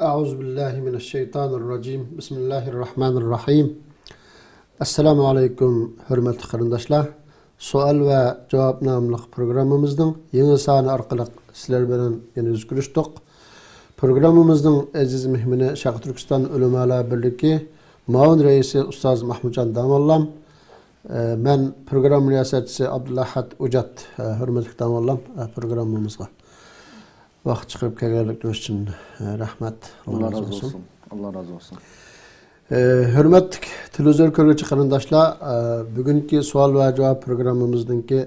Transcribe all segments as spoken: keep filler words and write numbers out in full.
أعوذ بالله من الشيطان الرجيم. بسم الله الرحمن الرحيم. ئەسسالامۇ ئەلەيكۇم، ھۆرمەتلىك قېرىنداشلار. سوئال ۋە جاۋاب ناملىق پروگراممىمىزنىڭ يېڭى سانى ئارقىلىق سىلەر بىلەن يەنە يۈز كۆرۈشتۇق. پروگراممىمىزنىڭ ئەزىز مېھمىنى شەرقىي تۈركىستان ئۆلىمالار بىرلىكى مۇئاۋىن رەئىسى ئۇستاز مەھمۇتجان داموللام، ئە، مەن پروگرامما رىياسەتچىسى ئابدۇلئەھەد ئوجات. ئە، ھۆرمەتلىك داموللام، ئە، پروگراممىمىزغا ۋاقىت چىقىرىپ كەلگەنلىكىڭىز ئۈچۈن، ئە، رەھمەت. ئاللا رازى بولسۇن. ئاللا رازى بولسۇن. ئە، ھۆرمەتلىك تېلېۋىزور كۆرگۈچى قېرىنداشلار، ئە، بۈگۈنكى سوئال ۋە جاۋاب پروگراممىمىزنىڭكى،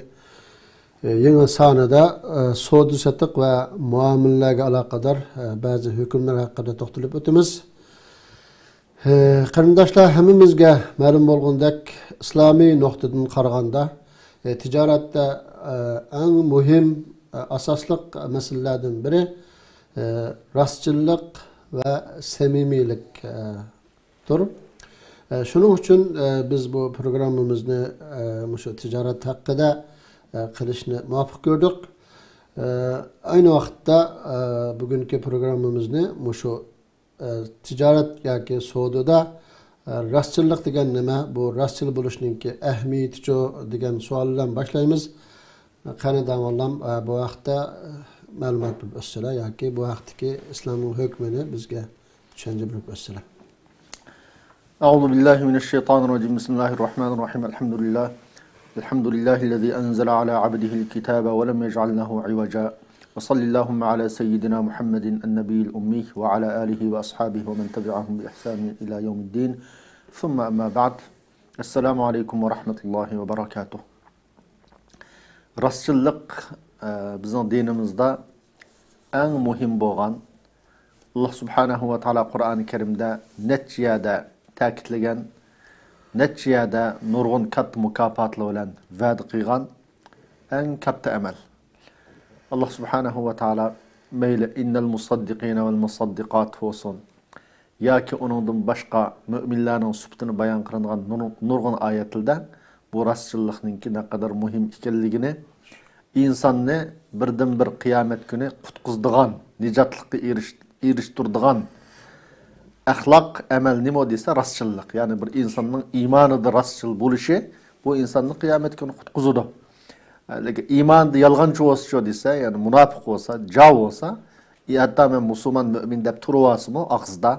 ئە، يېڭى سانىدا، ئە، سودا سېتىق ۋە مۇئامىلىلەرگە ئالاقىدار، ئە، بەزى ھۆكۈملەر ھەققىدە توختىلىپ ئۆتىمىز. ئە، قېرىنداشلار، ھەممىمىزگە مەلۇم بولغىنىدەك، ئىسلامىي نۇقتىدىن قارىغاندا، ئە، تىجارەتتە، ئە، ئەڭ مۇھىم، ئە، ئاساسلىق مەسىلىلەردىن بىرى، ئە، راستچىللىق ۋە سەمىمىيلىك، ئە، دۇر. ئە، شۇنىڭ ئۈچۈن، ئە، بىز بۇ پروگراممىمىزنى، ئە، مۇشۇ تىجارەت ھەققىدە، ئە، قىلىشنى مۇۋاپىق كۆردۇق. ئە، ئەينى ۋاقىتتا، ئە، بۈگۈنكى پروگراممىمىزنى مۇشۇ، ئە، تىجارەت ياكى سودىدا، ئە، راستچىللىق دېگەن نېمە؟ بۇ راستچىل بولۇشنىڭكى ئەھمىيىتىچۇ دېگەن سوئال بىلەن باشلايمىز. قېنى داموللام، ئە، بۇ ھەقتە، ئە، مەلۇمات بېرىپ ئۆتسىلە ياكى بۇ ھەقتىكى ئىسلامنىڭ ھۆكمىنى بىزگە چۈشەنچە بېرىپ ئۆتسىلە. أعوذ بالله من الشيطان الرجيم. بسم الله الرحمن الرحيم. الحمد لله. الحمد لله الذي أنزل على عبده الكتاب ولم يجعل له عوجا. وصل اللهم على سيدنا محمد النبي الأمي وعلى آله وأصحابه ومن تبعهم بإحسان إلى يوم الدين. ثم أما بعد. السلام عليكم ورحمة الله وبركاته. راستچىللىق، ئە، بىزنىڭ دىنىمىزدا ئەڭ مۇھىم بولغان، ئاللا سۇبھانەھۇ ۋە تائالا قۇرئانى كەرىمدە نەچچە يەردە تەكىتلىگەن، نەچچە يەردە نۇرغۇن كاتتا مۇكاپاتلار بىلەن ۋەدە قىلغان ئەڭ كاتتا ئەمەل. ئاللا سۇبھانەھۇ ۋە تائالا مەيلى «إن المصدقين والمصدقات» بولسۇن، ياكى ئۇنىڭدىن باشقا مۆمىنلەرنىڭ سۈپىتىنى بايان قىلىدىغان نۇر-، نۇرغۇن ئايەتلەردە بۇ راستچىللىقنىڭكى نەقەدەر مۇھىم ئىكەنلىكىنى، ئىنساننى بىردىنبىر قىيامەت كۈنى قۇتقۇزىدىغان، نىجاتلىققا ئېرىش-، ئېرىشتۈرىدىغان ئەخلاق، ئەمەل نېمە دېسە، راستچىللىق. يەنى بىر ئىنساننىڭ ئىمانىدا راستچىل بولۇشى بۇ ئىنساننى قىيامەت كۈنى قۇتقۇزىدۇ. لېكىن ئىمانىدا يالغانچى بولسىچۇ دېسە، يەنى مۇناپىق بولسا، جاۋ بولسا، ئى، ھەتتا مەن مۇسۇلمان، مۆمىن دەپ تۇرۇۋالسىمۇ ئاغزىدا،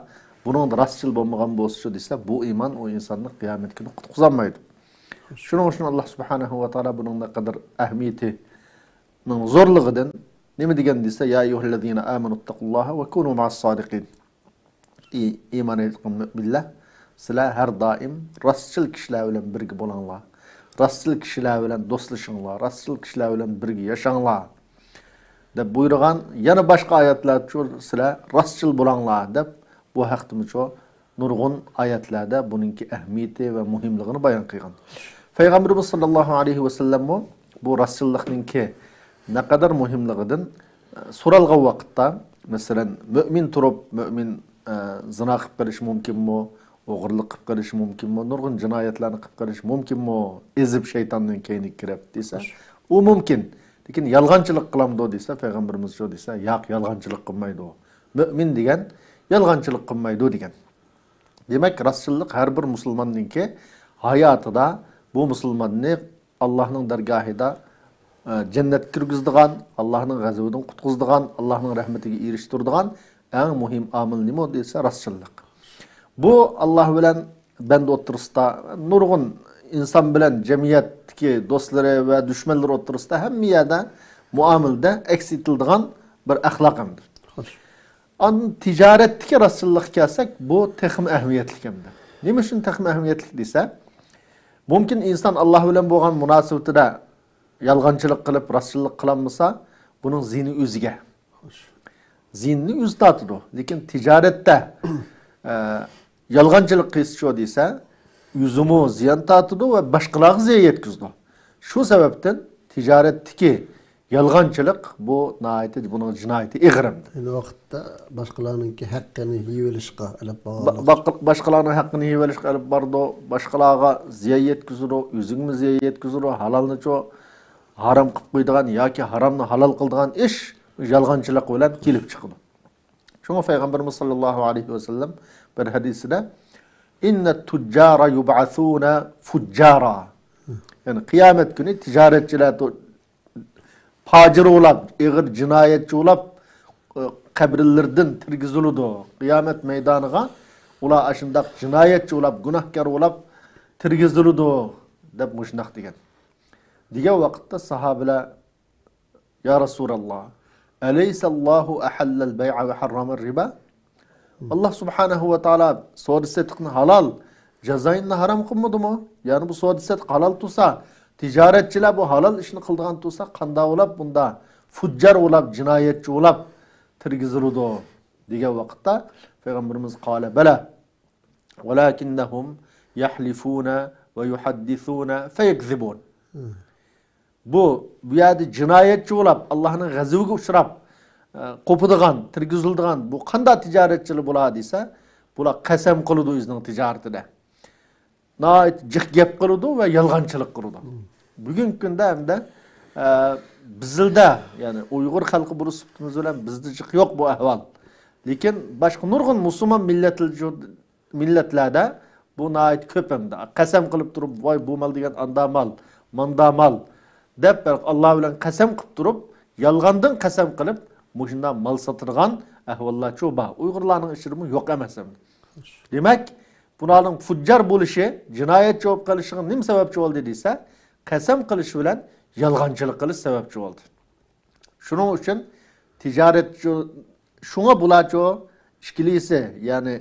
بۇنىڭدا راستچىل بولمىغان بولسىچۇ دېسە، بۇ ئىمان ئۇ ئىنساننى قىيامەت كۈنى قۇتقۇزالمايدۇ. شۇنىڭ ئۈچۈن ئاللا سۇبھانەھۇ ۋە تائالا بۇنىڭ نەقەدەر ئەھمىيىتىنىڭ زورلۇقىدىن نېمە دېگەن دېسە، يا أيها الذين آمنوا اتقوا الله وكونوا مع الصادقين. ئى، ئىمان ئېيتقان مۆمىنلەر، سىلەر ھەر دائىم راستچىل كىشىلەر بىلەن بىرگە بولۇڭلار. راستچىل كىشىلەر بىلەن دوستلىشىڭلار، راستچىل كىشىلەر بىلەن بىرگە ياشاڭلار، دەپ بۇيرۇغان. يەنە باشقا ئايەتلەردىچۇ سىلەر راستچىل بولۇڭلار، دەپ بۇ ھەقتىمۇچۇ نۇرغۇن ئايەتلەردە بۇنىڭكى ئەھمىيىتى ۋە مۇھىملىقىنى بايان قىلغان. پەيغەمبىرىمىز ساللاللاھۇ ئەلەيھى ۋەسەللەممۇ بۇ راستچىللىقنىڭكى نەقەدەر مۇھىملىقىدىن، ئە، سورالغان ۋاقىتتا، مەسىلەن، مۆمىن تۇرۇپ، مۆمىن، ئە، زىنا قىلىپ قېلىشى مۇمكىنمۇ؟ ئوغرىلىق قىلىپ قېلىشى مۇمكىنمۇ؟ نۇرغۇن جىنايەتلەرنى قىلىپ قېلىشى مۇمكىنمۇ؟ ئېزىپ شەيتاننىڭ كەينىگە كىرىپ دېسە، ئۇ مۇمكىن. لېكىن يالغانچىلىق قىلامدۇ دېسە، پەيغەمبىرىمىزچۇ دېسە، ياق، يالغانچىلىق قىلمايدۇ. مۆمىن دېگەن يالغانچىلىق قىلمايدۇ دېگەن. دېمەك، راستچىللىق ھەر بىر مۇسۇلماننىڭكى ھاياتىدا بۇ مۇسۇلماننى ئاللاھنىڭ دەرگاھىدا، ئە، جەننەتكە كىرگۈزىدىغان، ئاللاھنىڭ غەزىپىدىن قۇتقۇزىدىغان، ئاللاھنىڭ رەھمىتىگە ئېرىشتۈرىدىغان ئەڭ مۇھىم ئامىل نېمە دېسە، راستچىللىق. بۇ ئاللاھ بىلەن بەندە ئوتتۇرىسىدا، نۇرغۇن ئىنسان بىلەن جەمئىيەتتىكى دوستلىرى ۋە دۈشمەنلىرى ئوتتۇرىسىدا ھەممە يەردە مۇئامىلىدە ئەكس ئېتىلىدىغان بىر ئەخلاق ئەمدى. خوش. ئاندىن تىجارەتتىكى راستچىللىققا كەلسەك، بۇ تېخىمۇ ئەھمىيەتلىك ئەمدى. نېمە ئۈچۈن تېخىمۇ ئەھمىيەتلىك دېسە، مۇمكىن ئىنسان ئاللاھ بىلەن بولغان مۇناسىۋىتىدە يالغانچىلىق قىلىپ، راستچىللىق قىلالمىسا، بۇنىڭ زىيىنى ئۆزىگە. خوش. زىيىنىنى ئۆزى تارتىدۇ. لېكىن تىجارەتتە، ئە، يالغانچىلىق قىلسىچۇ دېسە، ئۆزىمۇ زىيان تارتىدۇ ۋە باشقىلارغا زىيان يەتكۈزىدۇ. شۇ سەۋەبتىن تىجارەتتىكى يالغانچىلىق بۇ ناھايىتى، بۇنىڭ جىنايىتى ئېغىر ئەمدى. ئەينى ۋاقىتتا باشقىلارنىڭكى ھەققىنى يېيىۋېلىشقا ئېلىپ بارغان. با-، با-، باشقىلارنىڭ ھەققىنى يېيىۋېلىشقا ئېلىپ بارىدۇ، باشقىلارغا زىيان يەتكۈزىدۇ، ئۆزىگىمۇ زىيان يەتكۈزىدۇ، ھالالنىچۇ ھارام قىلىپ قويىدىغان ياكى ھارامنى ھالال قىلىدىغان ئىش يالغانچىلىق بىلەن كېلىپ چىقىدۇ. شۇڭا پەيغەمبىرىمىز ساللاللاھۇ ئەلەيھى ۋەسەللەم بىر ھەدىسىدە، «ئىننەت تۇججارە يۇبئەسۇنە فۇججارا.» يەنى قىيامەت كۈنى تىجارەتچىلەر تو-، پاجىر بولاپ، ئېغىر جىنايەتچى بولاپ، ئە، قەبرىلىرىدىن تىرگۈزۈلىدۇ. قىيامەت مەيدانىغا ئۇلار ئاشۇنداق جىنايەتچى بولاپ، گۇناھكار بولاپ تىرگۈزۈلىدۇ، دەپ مۇشۇنداق دېگەن. دېگەن ۋاقىتتا ساھابىلەر، يا رەسۇلاللا، ئەلەيسەللاھۇ ئەھەللەل بەيئە ۋە ھەررامەر رىبا؟ ئاللا سۇبھانەھۇ ۋە تائالا سودا سېتىقنى ھالال، جازايىننى ھارام قىلمىدىمۇ؟ يەنى بۇ سودا سېتىق ھالال تۇرسا، تىجارەتچىلەر بۇ ھالال ئىشنى قىلىدىغان تۇرسا، قانداق بولاپ بۇندا فۇججار بولاپ، جىنايەتچى بولاپ تىرگۈزۈلىدۇ؟ دېگەن ۋاقىتتا پەيغەمبىرىمىز قالە بەلە، ۋەلاكىننەھۇم يەھلىفۇنە ۋە يۇھەددىسۇنە فەيەكزىبۇن. بۇ، بۇ يەردە جىنايەتچى بولاپ، ئاللانىڭ غەزىۋىگە ئۇچراپ، ئە، قوپىدىغان، تىرگۈزۈلىدىغان بۇ قانداق تىجارەتچىلەر بۇلار دېسە، بۇلار قەسەم قىلىدۇ ئۆزىنىڭ تىجارىتىدە. ناھايىتى جىق گەپ قىلىدۇ ۋە يالغانچىلىق قىلىدۇ. بۈگۈنكى كۈندە ھەمدە، ئە، بىزدە، يەنى ئۇيغۇر خەلقى بولۇش سۈپىتىمىز بىلەن بىزدە جىق يوق بۇ ئەھۋال. لېكىن باشقا نۇرغۇن مۇسۇلمان مىللەتلەر مىللەتلەردە بۇ ناھايىتى كۆپ ئەمدى. قەسەم قىلىپ تۇرۇپ، ۋاي، بۇ مال دېگەن ئاندا مال، ماندا مال، دەپ، ئاللا بىلەن قەسەم قىلىپ تۇرۇپ، يالغاندىن قەسەم قىلىپ، مۇشۇنداق مال ساتىدىغان ئەھۋاللارچۇ بار. ئۇيغۇرلارنىڭ ئىچىدىمۇ يوق ئەمەس ئەمدى. دېمەك، بۇلارنىڭ فۇججار بولۇشى، جىنايەتچى بولۇپ قېلىشىغا نېمە سەۋەبچى بولدى دېسە، قەسەم قىلىش بىلەن يالغانچىلىق قىلىش سەۋەبچى بولدى. شۇنىڭ ئۈچۈن تىجارەتچۇ، شۇڭا بۇلارچۇ ئىككىلىسى، يەنى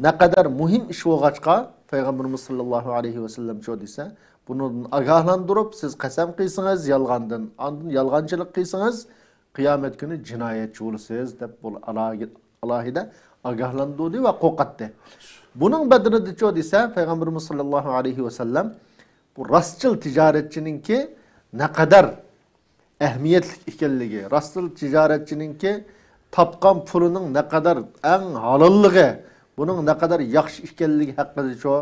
نەقەدەر مۇھىم ئىش بولغاچقا، پەيغەمبىرىمىز ساللاللاھۇ ئەلەيھى ۋەسەللەمچۇ دېسە، بۇنىڭدىن ئاگاھلاندۇرۇپ، سىز قەسەم قىلسىڭىز يالغاندىن، ئاندىن يالغانچىلىق قىلسىڭىز، قىيامەت كۈنى جىنايەتچى بولىسىز، دەپ بۇ ئالاھىدە ئاگاھلاندۇردى ۋە قورقاتتى. بۇنىڭ بەدىلىدىچۇ دېسە، پەيغەمبىرىمىز ساللاللاھۇ ئەلەيھى ۋەسەللەم بۇ راستچىل تىجارەتچىنىڭكى نەقەدەر ئەھمىيەتلىك ئىكەنلىكى، راستچىل تىجارەتچىنىڭكى تاپقان پۇلىنىڭ نەقەدەر ئەڭ ھالاللىقى، بۇنىڭ نەقەدەر ياخشى ئىكەنلىكى ھەققىدىچۇ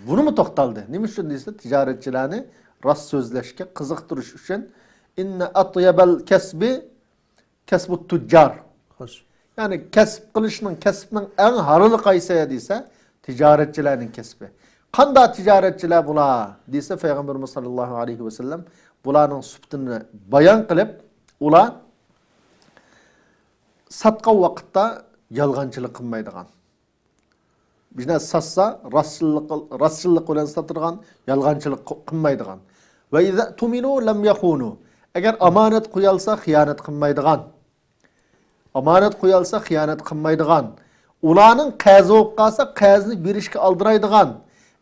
بۇنىمۇ توختالدى. نېمە ئۈچۈن دېسە، تىجارەتچىلەرنى راست سۆزلەشكە قىزىقتۇرۇش ئۈچۈن، «ئىننە ئەتيەبەل كەسبى كەسبۇت تۇججار.» خوش. يەنى كەسىپ قىلىشنىڭ، كەسىپنىڭ ئەڭ ھالىلى قايسى دېسە، تىجارەتچىلەرنىڭ كەسپى. قانداق تىجارەتچىلەر بۇلار دېسە، پەيغەمبىرىمىز ساللاللاھۇ ئەلەيھى ۋەسەللەم بۇلارنىڭ سۈپىتىنى بايان قىلىپ، ئۇلار ساتقان ۋاقىتتا يالغانچىلىق قىلمايدىغان، بىر نەرسە ساتسا، راستچىللىق، راستچىللىق بىلەن ساتىدىغان، يالغانچىلىق قىلمايدىغان. ۋە ئىزا تۇمىنۇ لەم يەخۇنۇ. ئەگەر ئامانەت قويالسا، خىيانەت قىلمايدىغان. ئامانەت قويالسا، خىيانەت قىلمايدىغان. ئۇلارنىڭ قەرزى بولۇپ قالسا، قەرزنى بېرىشكە ئالدىرايدىغان.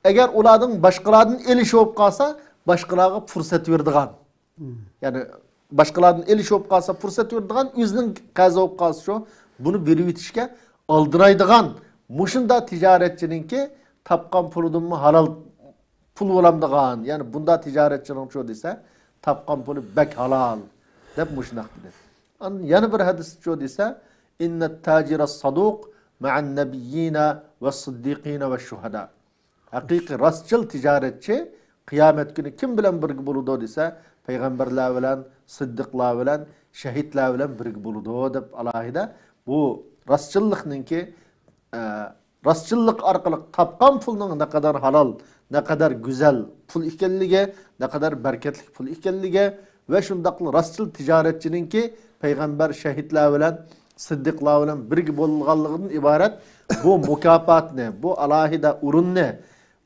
ئەگەر ئۇلاردىن باشقىلاردىن ئېلىش بولۇپ قالسا، باشقىلارغا پۇرسەت بېرىدىغان. يەنى باشقىلاردىن ئېلىش بولۇپ قالسا پۇرسەت بېرىدىغان، ئۆزىنىڭ قەرزى بولۇپ قالسا شۇ، بۇنى بېرىۋېتىشكە ئالدىرايدىغان. مۇشۇنداق تىجارەتچىنىڭكى تاپقان پۇلىدىنمۇ ھالال پۇل بولامدىغان، يەنى بۇنداق تىجارەتچىنىڭچۇ دېسە، تاپقان پۇلى بەك ھالال، دەپ مۇشۇنداق دېدى. ئاندىن يەنە بىر ھەدىسچۇ دېسە، ئىننەت تاجىرەس سادۇق مەئەن نەبىييىنە ۋەس سىددىقىنە ۋەش شۇھەدا. ھەقىقىي راستچىل تىجارەتچى قىيامەت كۈنى كىم بىلەن بىرگە بولىدۇ دېسە، پەيغەمبەرلەر بىلەن، سىددىقلار بىلەن، شەھىدلەر بىلەن بىرگە بولىدۇ، دەپ ئالاھىدە بۇ راستچىللىقنىڭكى، ئە، راستچىللىق ئارقىلىق تاپقان پۇلنىڭ نەقەدەر ھالال، نەقەدەر گۈزەل پۇل ئىكەنلىكى، نەقەدەر بەرىكەتلىك پۇل ئىكەنلىكى ۋە شۇنداقلا راستچىل تىجارەتچىنىڭكى پەيغەمبەر، شەھىدلەر بىلەن، سىددىقلار بىلەن بىرگە بولغانلىقىدىن ئىبارەت بۇ مۇكاپاتنى، بۇ ئالاھىدە ئورۇننى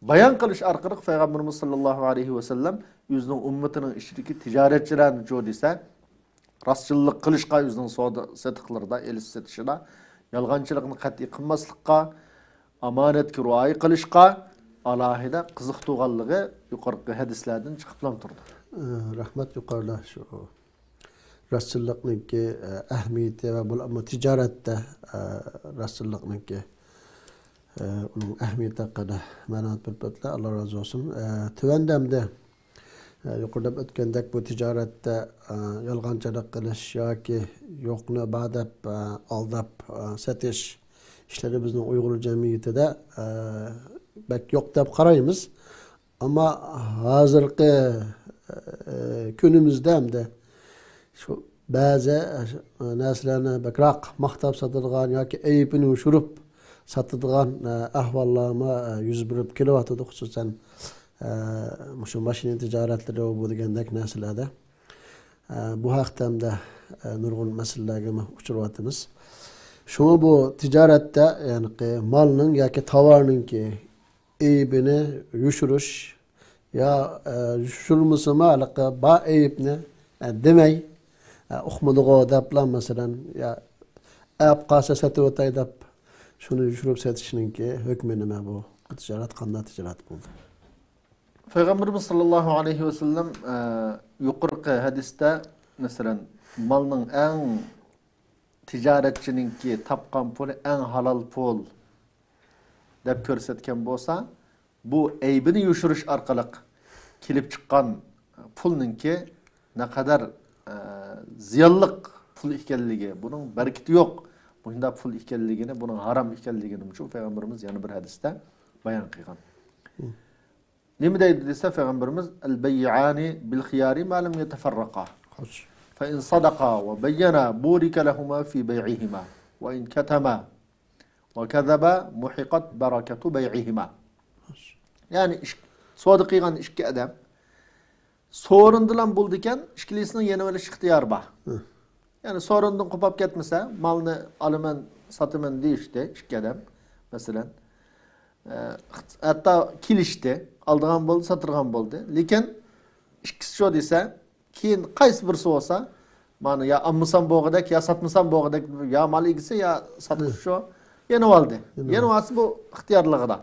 بايان قىلىش ئارقىلىق پەيغەمبىرىمىز ساللاللاھۇ ئەلەيھى ۋەسەللەم ئۆزىنىڭ ئۈممىتىنىڭ ئىچىدىكى تىجارەتچىلەرنىچۇ دېسە، راستچىللىق قىلىشقا، ئۆزىنىڭ سودا سېتىقلىرىدا، ئېلىش سېتىشىدا يالغانچىلىقنى قەتئىي قىلماسلىققا، ئامانەتكە رىئايە قىلىشقا ئالاھىدە قىزىقتۇرغانلىقى يۇقىرىقى ھەدىسلەردىن چىقىپلا تۇرىدۇ. ئە، رەھمەت. يۇقىرىدا شۇ راستچىللىقنىڭكى، ئە، ئەھمىيىتى ۋە بولۇپمۇ تىجارەتتە، ئە، راستچىللىقنىڭكى، ئە، ئۇنىڭ ئەھمىيىتى ھەققىدە مەلۇمات بېرىپ ئۆتتى. ئاللا رازى بولسۇن. ئە، تۆۋەندە ئەمدى، ئە، يۇقىرىدا ئۆتكەندەك بۇ تىجارەتتە، ئە، يالغانچىلىق قىلىش ياكى يوقنى بار دەپ، ئە، ئالداپ، ئە، سېتىش ئىشلىرى بىزنىڭ ئۇيغۇر جەمئىيىتىدە، ئە، بەك يوق دەپ قارايمىز. ئەمما ھازىرقى، ئە، كۈنىمىزدە ھەمدە شۇ بەزى، ئە، نەرسىلەرنى بەكرەك ماختاپ ساتىدىغان ياكى ئەيىبىنى يوشۇرۇپ ساتىدىغان، ئە، ئەھۋاللارمۇ، ئە، يۈز بېرىپ كېلىۋاتىدۇ، خۇسۇسەن، ئە، مۇشۇ ماشىنا تىجارەتلىرى بۇ دېگەندەك نەرسىلەردە. ئە، بۇ ھەقتە ھەمدە، ئە، نۇرغۇن مەسىلىلەرگىمۇ ئۇچراۋاتىمىز. شۇڭا بۇ تىجارەتتە، يەنى مالنىڭ ياكى تاۋارنىڭكى ئەيىبىنى يوشۇرۇش يا، ئە، يوشۇرمىسىمۇ ھېلىقى بار ئەيىبنى، ئە، دېمەي، ئە، ئۇقمىدىغۇ دەپلا، مەسىلەن، يا ئەپ قالسا سېتىۋېتەي دەپ، شۇنى يوشۇرۇپ سېتىشنىڭكى ھۆكمى نېمە بۇ؟ بۇ تىجارەت قانداق تىجارەت بولدى؟ پەيغەمبىرىمىز ساللاللاھۇ ئەلەيھى ۋەسەللەم، ئە، يۇقىرىقى ھەدىستە، مەسىلەن، مالنىڭ ئەڭ تىجارەتچىنىڭكى تاپقان پۇلى ئەڭ ھالال پۇل دەپ كۆرسەتكەن بولسا، بۇ ئەيىبىنى يوشۇرۇش ئارقىلىق كېلىپ چىققان پۇلنىڭكى نەقەدەر، ئە، زىيانلىق پۇل ئىكەنلىكى، بۇنىڭ بەرىكىتى يوق، مۇشۇنداق پۇل ئىكەنلىكىنى، بۇنىڭ ھارام ئىكەنلىكىنى شۇ پەيغەمبىرىمىز يەنە بىر ھەدىستە بايان قىلغان. نېمە دەيدۇ دېسە، پەيغەمبىرىمىز، «البيعان بالخيار ما لم يتفرقا. فإن صدقا وبينا بورك لهما في بيعهما. وإن كتما وكذبا محقت بركة بيعهما.» يەنى ئىش-، سودا قىلغان ئىككى ئادەم سورۇندىلا بولىدىكەن، ئىككىلىسىنىڭ يېنىۋېلىش ئىختىيارى بار. يەنى سورۇندىن قوپاپ كەتمىسە، مالنى ئالىمەن، ساتىمەن دېيىشتى ئىككى ئادەم، مەسىلەن. ئە، ھەتتا كېلىشتى، ئالىدىغان بولدى، ساتىدىغان بولدى. لېكىن ئىككىسى شۇ دېسە، كېيىن قايسى بىرسى بولسا، مانا يا ئالمىسام بولغۇدەك، يا ساتمىسام بولغۇدەك، يا مال ئىگىسى، يا ساتقۇچى شۇ، يېنىۋالدى. يېنىۋالسا بۇ ئىختىيارلىقىدا.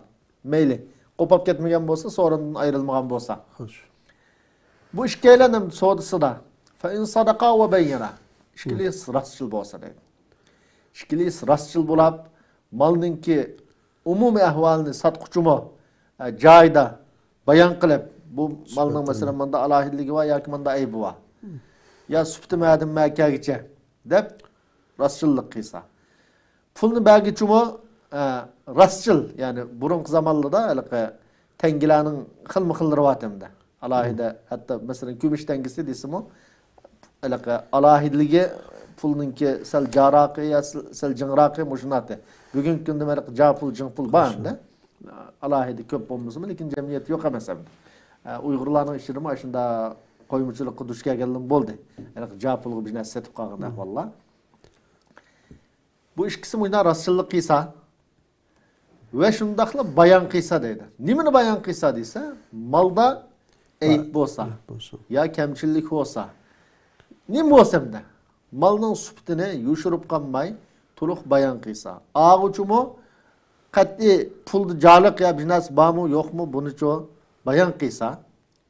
مەيلى، قوپاپ كەتمىگەن بولسا، سورۇندىن ئايرىلمىغان بولسا. خوش. بۇ ئىككىيلەن ھەم سودىسىدا. فإن صدقا وبينا. ئىككىلىسى راستچىل بولسا دەيدۇ. ئىككىلىسى راستچىل بولاپ، مالنىڭكى ئومۇمىي ئەھۋالىنى ساتقۇچىمۇ، ئە، جايىدا بايان قىلىپ، بۇ مالنىڭ، مەسىلەن، ماندا ئالاھىدىلىكى بار ياكى ماندا ئەيىبى بار. يا سۈپىتى مەدىن مەكەگىچە دەپ راستچىللىق قىلسا. پۇلنى بەرگۈچىمۇ، ئە، راستچىل، يەنى بۇرۇنقى زامانلاردا ھېلىقى تەڭگىلەرنىڭ خىلمۇ خىللىرى بار ئەمدى. ئالاھىدە، ھەتتا، مەسىلەن، كۈمۈش تەڭگىسى دېسىمۇ، ھېلىقى ئالاھىدىلىكى پۇلنىڭكى سەل جاراقى يا سەل، سەل جىڭراقى مۇشۇنداق. بۈگۈنكى كۈندە ھېلىقى جا پۇل، جىڭ پۇل بار ئەمدى. ئالاھىدە كۆپ بولمىسىمۇ، لېكىن جەمئىيەتتە يوق ئەمەس ئەمدى. ئە، ئۇيغۇرلارنىڭ ئىچىدىمۇ ئاشۇنداق قويمىچىلىققا دۇچ كەلگەنلىرىمۇ بولدى. ھېلىقى جا پۇلغا بىر نەرسە سېتىپ قالغان ئەھۋاللار. بۇ ئىككىسى مۇشۇنداق راستچىللىق قىلسا، ۋە شۇنداقلا بايان قىلسا دەيدۇ. نېمىنى بايان قىلسا دېسە، مالدا ئەيىب بولسا، ئەيىب بولسا. يا كەمچىللىك بولسا، نېمە بولسا ئەمدى، مالنىڭ سۈپىتىنى يوشۇرۇپ قالماي، تولۇق بايان قىلسا. ئالغۇچىمۇ قەتئىي پۇلدا جارلىق يا بىر نەرسە بارمۇ، يوقمۇ، بۇنىچۇ بايان قىلسا.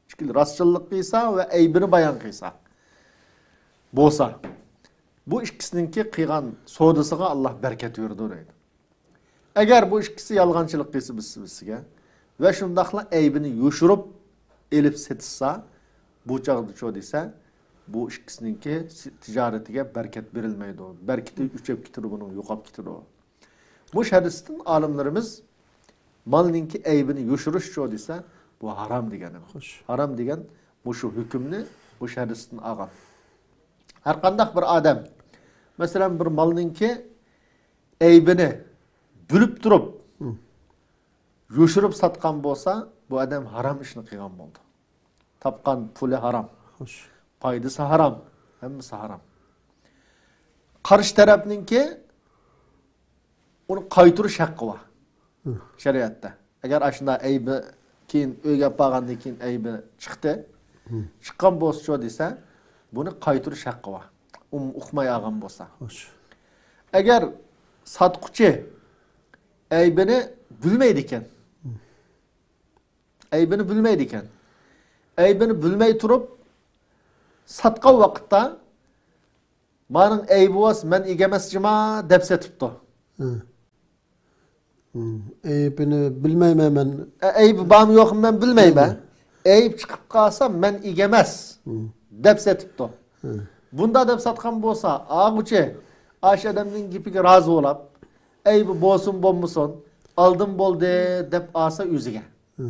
ئىككىلى راستچىللىق قىلسا ۋە ئەيىبىنى بايان قىلسا. بولسا، بۇ ئىككىسىنىڭكى قىلغان سودىسىغا ئاللا بەرىكەت بېرىدۇ دەيدۇ. ئەگەر بۇ ئىككىسى يالغانچىلىق قىلسا بىرسى بىرسىگە ۋە شۇنداقلا ئەيىبىنى يوشۇرۇپ ئېلىپ سېتىشسا، بۇ چاغدىچۇ دېسە، بۇ ئىككىسىنىڭكى تىجارىتىگە بەرىكەت بېرىلمەيدۇ. بەرىكىتى ئۆچۈپ كېتىدۇ، بۇنىڭ يوقاپ كېتىدۇ. مۇشۇ ھەدىستىن ئالىملىرىمىز مالنىڭكى ئەيىبىنى يوشۇرۇشچۇ دېسە، بۇ ھارام دېگەن. خوش. ھارام دېگەن مۇشۇ ھۆكۈمنى مۇشۇ ھەدىستىن ئالغان. ھەرقانداق بىر ئادەم، مەسىلەن، بىر مالنىڭكى ئەيىبىنى بىلىپ تۇرۇپ، يوشۇرۇپ ساتقان بولسا، بۇ ئادەم ھارام ئىشنى قىلغان بولدى. تاپقان پۇلى ھارام. خوش. پايدىسى ھارام. ھەممىسى ھارام. قارشى تەرەپنىڭكى ئۇنى قايتۇرۇش ھەققى بار شەرىئەتتە. ئەگەر ئاشۇنداق ئەيىبى كېيىن ئۆيگە ئەپ بارغاندىن كېيىن ئەيىبى چىقتى. چىققان بولسىچۇ دېسە، بۇنى قايتۇرۇش ھەققى بار. ئۇم-، ئۇقماي ئالغان بولسا. خوش. ئەگەر ساتقۇچى ئەيىبىنى بىلمەيدىكەن، ئەيىبىنى بىلمەيدىكەن. ئەيىبىنى بىلمەي تۇرۇپ ساتقان ۋاقىتتا، «مانىڭ ئەيىبى بولسا، مەن ئىگە ئەمەس جۇما» دەپ سېتىپتۇ. ھە. ھىم. ئەيىبىنى بىلمەيمەن مەن. ئە، ئەيىبى بارمۇ يوقمۇ مەن بىلمەيمەن. ئەيىب چىقىپ قالسا، مەن ئىگە ئەمەس دەپ سېتىپتۇ. ھە. بۇنداق دەپ ساتقان بولسا، ئالغۇچى ئاشۇ ئادەمنىڭ گېپىگە رازى بولاپ، ئەيىبى بولسۇن بولمىسۇن، ئالدىم بولدى دەپ ئالسا ئۆزىگە. ھە.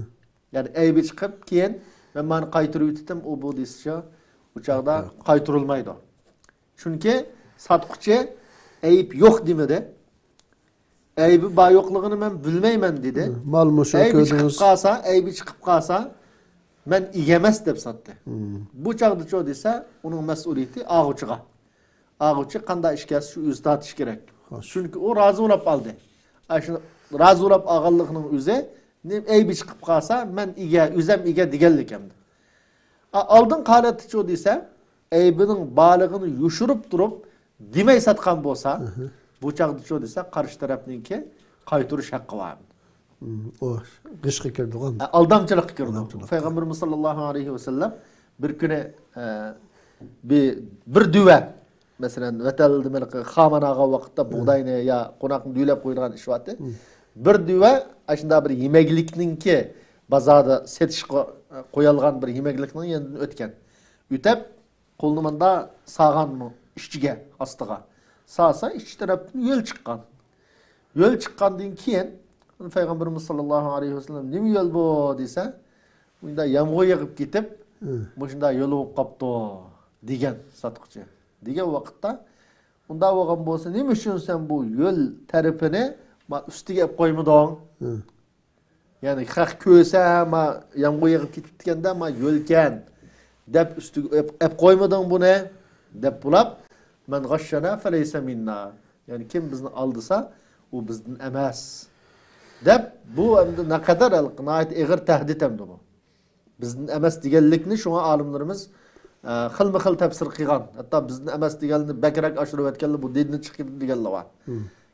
يەنى ئەيىبى چىقىپ، كېيىن مەن مانا قايتۇرۇۋېتىتتىم، ئۇ بۇ دېسىچۇ، ئۇ چاغدا قايتۇرۇلمايدۇ. چۈنكى ساتقۇچى ئەيىب يوق دېمىدى. ئەيىبى بار يوقلۇقىنى مەن بىلمەيمەن دېدى. مال مۇشۇ ئەيىبى چىقىپ قالسا، ئەيىبى چىقىپ قالسا، مەن ئىگە ئەمەس دەپ ساتتى. بۇ چاغدىچۇ دېسە، ئۇنىڭ مەسئۇلىيىتى ئاغۇچىغا. ئاغۇچى قانداق ئىش كەلسە شۇ ئۆزى تارتىشى كېرەك. چۈنكى ئۇ رازى بولاپ ئالدى. ئاشۇ رازى بولاپ ئالغانلىقنىڭ ئۆزى، ئەيىبى چىقىپ قالسا، مەن ئىگە، ئۆزەم ئىگە دېگەنلىك ئەمدى. ئا، ئالدىنقى ھالەتتىچۇ دېسە، ئەيىبىنىڭ بارلىقىنى يوشۇرۇپ تۇرۇپ دېمەي ساتقان بولسا، بۇ چاغدىچۇ دېسە، قارشى تەرەپنىڭكى قايتۇرۇش ھەققى بار. ئۇ غىشقا كىرىدىغان. ئە، ئالدامچىلىققا كىرىدۇ. پەيغەمبىرىمىز ساللاللاھۇ ئەلەيھى ۋەسەللەم بىر كۈنى، ئە، بىر، بىر دۈۋە، مەسىلەن، ۋەتەندە مەن خامان ئالغان ۋاقىتتا بۇغداينى يا قوناقنى دۈۋىلەپ قويىدىغان ئىش بارتى. بىر دۈۋە ئاشۇنداق بىر يېمەكلىكنىڭكى بازاردا سېتىشقا، ئە، قويالغان بىر يېمەكلىكنىڭ يېنىدىن ئۆتكەن. ئۆتەپ، قولىنى ماندا ساغان ئىچىگە، ئاستىغا. سالسا، ئىچ تەرەپتىن يۆل چىققان. يۆل چىققاندىن كېيىن، پەيغەمبىرىمىز ساللاللاھۇ ئەلەيھى ۋەسەللەم، «نېمە يۆل بۇ؟» دېسە، «مۇنداق يامغۇر يېغىپ كېتىپ، مۇشۇنداق يۆل بولۇپ قاپتۇ» دېگەن ساتقۇچى. دېگەن ۋاقىتتا، «ئۇنداق بولغان بولسا، نېمە ئۈچۈن سەن بۇ يۆل تەرىپىنى ما ئۈستىگە ئېلىپ قويمىدىڭ؟» يەنى خەق كۆرسە، ما يامغۇر يېغىپ كېتىپتىكەندە، ما يۆلكەن دەپ ئۈستىگە ئەپ، ئەپ قويمىدىڭ بۇنى دەپ بولاپ، مەن غەششەنە فەلەيسە مىننا. يەنى كىم بىزنى ئالدىسا، ئۇ بىزدىن ئەمەس دەپ، بۇ ئەمدى نەقەدەر ناھايىتى ئېغىر تەھدىت ئەمدى بۇ. بىزدىن ئەمەس دېگەنلىكنى شۇڭا ئالىملىرىمىز، ئە، خىلمۇ خىل تەپسىر قىلغان. ھەتتا بىزدىن ئەمەس دېگەننى بەكرەك ئاشۇرۇۋەتكەنلەر، بۇ دىندىن چىقىدۇ دېگەنلەر بار.